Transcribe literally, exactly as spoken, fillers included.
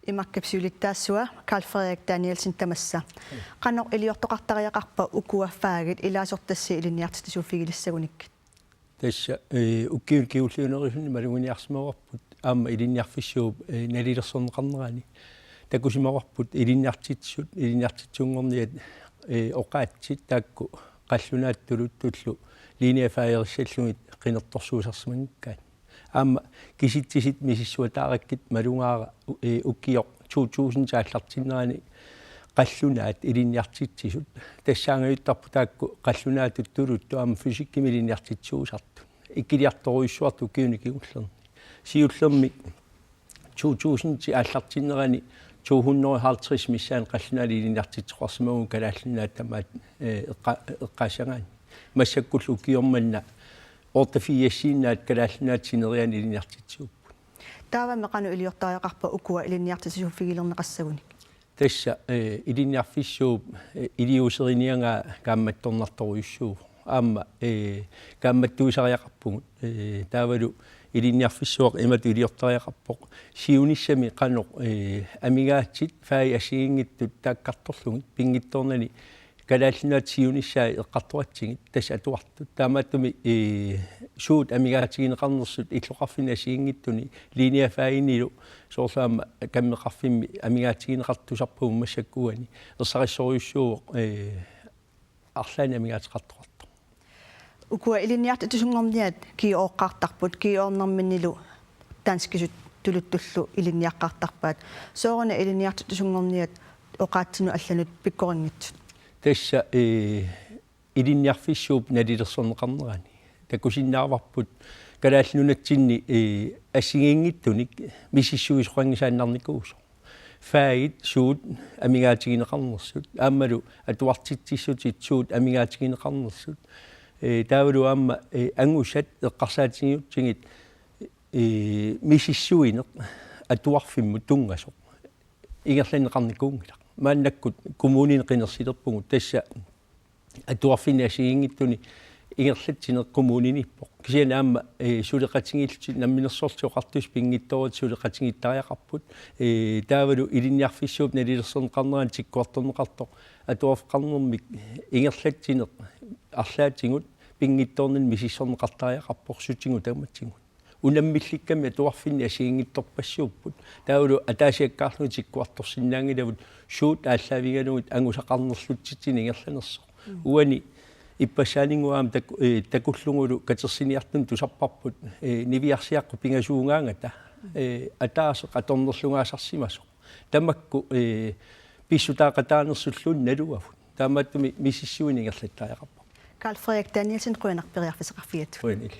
Imakkap siulittaasua Karl Frederik Danielsen tamassa. Qanoq iliortoqartariaqarpa ukua fagit ilaasortassi ilinniartitsisuuffigilissagunik? Tassa, eh, ukiuni kingulliunerusunni maluginiarsimavarput aamma ilinniarfissuup, eh, nalilersorneqarnerani. Takusimavarput ilinniartitsisut, ilinniartitsisunngorniat, eh, oqaatsit taakku qallunaatut tuluttullu linjefagerissallutik qinertorsuusarsimanngikkaat. Aamma kisitsisit misissuataarakkit malugaara, eh, ukioq to tusind aallartinnerani qallunaat ilinniartitsisut. Tassaangajuttarput taakku qallunaatut tuluttut aamma fysikkimi ilinniartitsisuusartut. Ikkiliartorujussuartut ukiuni kingullerni. Siullermik to tusind aallartinnerani to hundrede og halvtreds missaani qallunaat ilinniartitsisoqarsimavugut Kalaallit Nunaat tamaat, eh, eqqa-, eqqaassagaanni. Massakkullu ukioq manna otteogfirsiinnaat Kalaallit Nunaat sineriak ilinniartitsisuupput. Taavami qanoq iliortariaqarpa ukua ilinniartitsisuuffigilerneqassagunik? Tassa, eh, ilinniarfissuup, eh, iliuuseriniagaa kaammattornartorujussuuvoq. Aamma, eh, kaammattuisariaqarpugut. Eh, taavalu ilinniarfissuaq imatut iliortariaqarpoq. Siunissami qanoq, eh, amigaatit fagit assigiinngitsut taakkartorlugit pinngitsoornani Kalaallit Nunaat siunissaat eqqartoratsigit tassa atuartut. Taamaattumik, eh, suut amigaatigineqarnersut illoqarfinni assigiinngitsuni linjefaginilu soorlu aamma kammeqarfimmi amigaatigineqartut tusarpagut massakkut uani. Ersarissorujussuuvoq, eh, arlaannik amigaateqartoqartoq. Ukua ilinniartitsisunngorniat GU-oqqaartarput, GU-ornerminnilu danskisut tuluttullu ilinniaqqaartarpaat. Sooruna ilinniartitsisunngorniat oqaatsinut allanut pikkorinngitsut? Tassa, eh, ilinniarfissuup nalilersorneqarnerani. Takusinnaavarput Kalaallit Nunatsinni, eh, assigiinngitsunik misissuisoqanngisaannarnikuusoq. Fagit suut amigaatigineqarnersut, aammalu atuartitsissutit suut amigaatigineqarnersut. Eh, taavalu aamma, eh, angusat eqqarsaatigiutsigit, eh, misissuineq atuarfimmut tunngasoq ingerlanneqarnikuunngilaq. Maannakkut kommunini qinersilerpugut tassa atuarfinni assigiinngitsuni ingerlatsineq kommuniniippoq. Kisianni aamma, eh, suleqatigiillutik Namminersorlutik Oqartussat pinngitsooratik suleqatigiittariaqarput. Eh, taavalu ilinniarfissuup nalilersorneqarnerani tikkuartorneqartoq atuarfeqarnermik ingerlatsineq arlaatigut pinngitsoornani misissorneqartariaqarpoq sutigut tamatigut. Unammillikkami atuarfinni assigiinngitsorpassuupput. Taavalu ataasiakkaarlugit tikkuartorsinnaanngilavut suut aallaavigalugit angusaqarnerlutsitsineq ingerlanersoq. Mm. Uani ippassaaninnguaq aamma tak-, eh, takullugulu katersiniartunik tusarparput, eh, niviarsiaqqut pingasuugaangata, eh, ataaseq atornerlugaasarsimasoq. Tamakku, eh, pissutaaqataanersulluunniit naluavut. Taamaattumik misissuineq ingerlattariaqarpoq. Karl Frederik Danielsen, qujanaq periarfissaqarfigatsigit. Qujanaq.